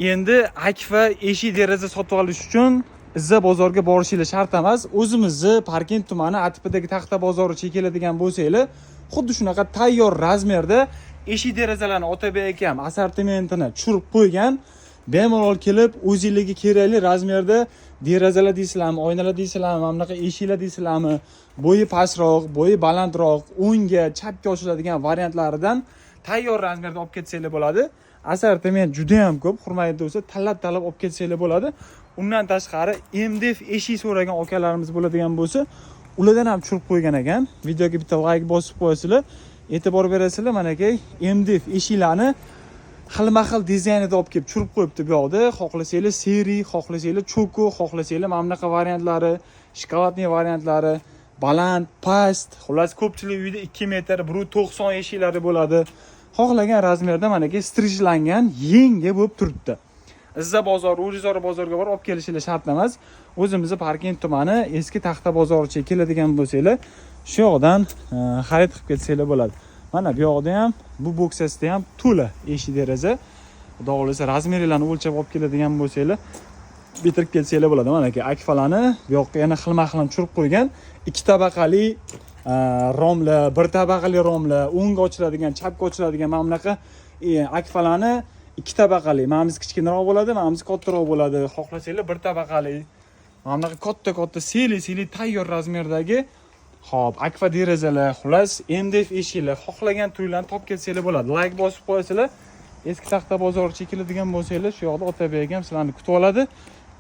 Endi akfa eshik deraza sotib olish uchun Izza bozorga borishinglar shart emas. O'zimizni Parkent tumani ATPdagi taxta bozoricha keladigan bo'lsanglar, xuddi shunaqa tayyor razmerda eshik derazalarni Otabek akam assortimentini tushirib qo'ygan. Bemalol kelib o'zingizga kerakli razmerda derazalar deysizlarmi, oynalar deysizlarmi, mana bunaqa eshiklar deysizlarmi, bo'yi pastroq, bo'yi balandroq, o'ngga, chapga ochiladigan variantlaridan tayyor razmerda olib ketsanglar bo'ladi. Assortiment juda ham ko'p, hurmatli do'stlar, tanlab-tanlab olib ketsanglar bo'ladi. Undan tashqari MDF eshik so'ragan akalarimiz bo'ladigan bo'lsa, ulardan ham tushirib qo'ygan ekan. Videoga bitta like bosib qo'yasizlar, e'tibor berasizlar, manakay MDF eshiklarni xilma-xil dizaynida olib kelib tushirib qo'yibdi bu yoqda. Xohlasanglar серый, xohlasanglar cho'ko, xohlasanglar mana bunaqa variantlari, шоколадный variantlari, baland, past, xullas ko'pchilik uyda 2 metr, 1.90 eshiklari bo'ladi. Xohlagan razmerda manaki стриж langan yangi bo'lib turibdi. Izza bozor, Urizor bozorga borib olib kelishinglar shart emas. O'zimizni Parkent tumani eski taxta bozoricha keladigan bo'lsanglar, shu yoqdan xarid qilib ketsanglar bo'ladi. Mana bu yoqda ham, bu boksasida ham to'la eshik deraza. Xudo xohlasa razmerlarni o'lchab olib keladigan bo'lsanglar, bitirib kelsanglar bo'ladi. Manaki akfalarni bu yoqqa yana xilma-xil tushirib qo'ygan. Ikki tabaqali romlar, bir tabaqali romlar, o'ngga ochiladigan, chapga ochiladigan mana bunaqa akfalarni ikki tabaqali. Mana bunisi kichkinaroq bo'ladi, mana bunisi kattaroq bo'ladi. Xohlasanglar bir tabaqali. Mana bunaqa katta-katta серый-серый tayyor razmerdagi. Xo'p, akfa derazalar, xullas MDF eshiklar, xohlagan turlarni topib kelsanglar bo'ladi. Like bosib qo'yasizlar. Eski taxta bozoricha keladigan bo'lsanglar, shu yoqda Otabek akam sizlarni kutib oladi.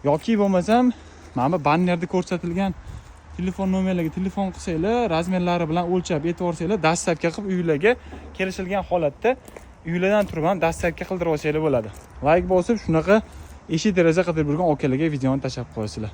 Yoki bo'lmasam, mana bu bannerda ko'rsatilgan telefon nomerlariga telefon qilsanglar, razmerlari bilan o'lchab aytib yuborsanglar, доставка qilib uylarga kelishilgan holatda uylardan turib ham доставка qildirib olsanglar bo'ladi. Like bosib, shunaqa eshik deraza qidirib yurgan akalarga videoni tashlab qo'yasizlar.